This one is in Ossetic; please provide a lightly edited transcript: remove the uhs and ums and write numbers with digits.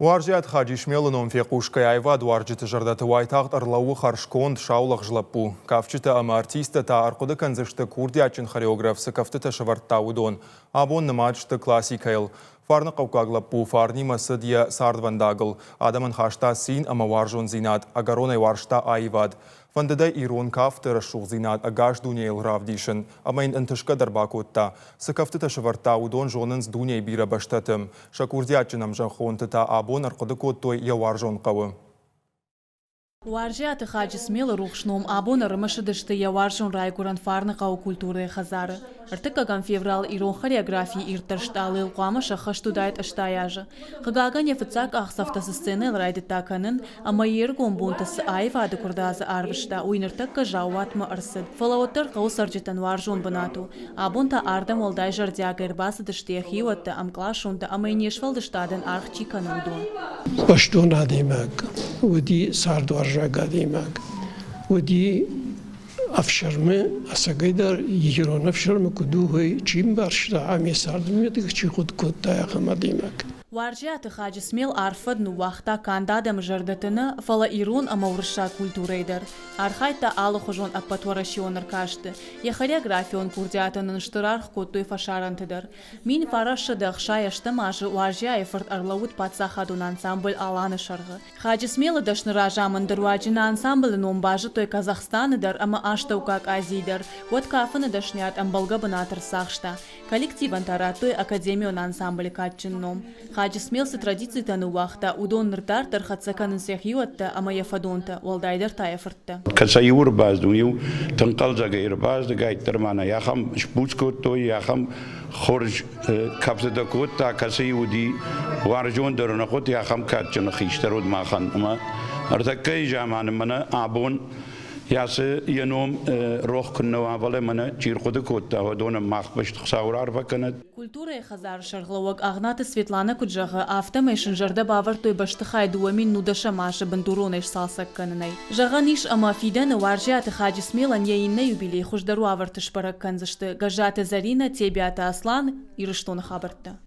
Уарзиат Хаджисмелы ном фехъусгӕйӕ аивадуарзджыты зӕрдӕты уайтагъд ӕрлӕууы хӕрзконд, саулагъз лӕппу. Кафджытӕ ӕмӕ артисттӕ та ӕрхъуыды кӕндзысты, курдиатджын хореограф цы кӕфтытӕ сӕвӕрдта, уыдон. Абон нымад сты классикӕйыл. Фарныхъӕуккаг лӕппу фарнимӕ цыд йӕ цардвӕндагыл. Адӕмӕн хаста цин ӕмӕ уарзондзинад, ӕгӕронӕй уарзта аивад. Фӕндыд ӕй ирон кафты рӕсугъддзинад ӕгас дунейыл равдисын. Ӕмӕ йын ӕнтысгӕ дӕр бакодта. Цы кӕфтытӕ сӕвӕрдта, уыдон зонынц дунейы бирӕ бӕстӕты. Сӕ курдиатджын ӕмзӕххонты та абон ӕрхъуыды кодтой йӕ уарзон хъӕуы. Уарзиаты Хаджысмелы рухс ном абон ӕрымысыдысты йӕ уарзон райгуырӕн Фарныхъӕуы культурӕйы хӕдзары. Ӕртыккӕгӕм февралы ирон хореографийы ирддӕр стъалыйыл хъуамӕ сӕххӕст уыдаид 80 азы. Хъыгагӕн, йӕ фыццаг къахдзӕфтӕ цы сценӕйыл райдыдта кӕнын ӕмӕ йе ргом бонтӕ цы аивады куырдадзы арвыста, уый ныртӕккӕ заууатмӕ ӕрцыд. Фӕлӕ уӕддӕр хъӕуы цӕрджытӕн уарзон бынат у. Абон та ардӕм уӕлдай зӕрдиагӕй ӕрбацыдысты йӕ хиуӕттӕ, ӕмкъласонтӕ ӕмӕ йын йе сфӕлдыстадӕн аргъ чи кӕны, уыдон. Бӕстон адӕймаг уыди цардуарзаг адӕймаг, уыди ӕфсӕрмы, ӕцӕгӕйдӕр ирон ӕфсӕрмы куыд у, уый чи мбӕрста ӕмӕ царды мидӕг чи хъуыды кодта, ахӕм адӕймаг. Уарзиаты Хаджысмел арф фӕд ныууагъта канд адӕмы зӕрдӕты нӕ, фӕлӕ ирон ӕмӕ уырыссаг культурӕйы дӕр. Архайдта алыхуызон ӕппӕтуӕрӕсеон ӕркасты. Йӕ хореографион курдиатӕн ын стыр аргъ кодтой фӕсарӕнты дӕр. 1968 азы Уарзиайы фырт ӕрлӕууыд паддзахадон ансамбль Алан-ы сӕргъы. Хаджысмелы дӕсны разамынды руаджы нӕ ансамблы ном базыдтой Казахстаны дӕр ӕмӕ Астӕуккаг Азийы дӕр. Уӕд кафыны дӕсныйад ӕмбӕлгӕ бынат ӕрцахста. Коллективӕн та радтой академион ансамблы кадджын ном. Хаджысмел цы традицитӕ ныууагъта, уыдон ныр дарддӕр хӕццӕ кӕнынц йӕ хиуӕттӕ ӕмӕ йӕ фӕдонтӕ, уӕлдайдӕр та йӕ фырттӕ. Кӕд сӕ иу ӕрбацыд, уый-иу тынг хъӕлдзӕгӕй ӕрбацыд, гайддӕр ма нӕ ахӕм сбуц кодтой, ахӕм хорз кӕфтытӕ кодта, кӕцы-иу уыди уарзондӕр нӕ хъуыди, ахӕм кадджын хистӕр уыд махӕн. Ӕмӕ ӕртӕккӕйы заманы мӕнӕ абон Йацы йӕ ном рох куыннӕ уа, фӕлӕ мӕнӕ чи рхъуыды кодта, уыдонӕн мах бӕсты Хуыцау раарфӕ кӕнӕд. Культурӕйы хӕдзары сӕргълӕууӕг Агънаты Светланӕ куыд зӕгъы, афтӕмӕй сын зӕрдӕ бавӕрдтой бӕстыхай 2019 азы бындуронӕй сцалцӕг кӕнынӕй. Зӕгъӕн ис, ӕмӕ фидӕны Уарзиаты Хаджысмелӕн йӕ иннӕ юбилей хуыздӕр уавӕрты сбӕрӕг кӕндзысты Гӕззаты Зӕринӕ, Тебиаты Аслан, Ирыстоны хабӕрттӕ.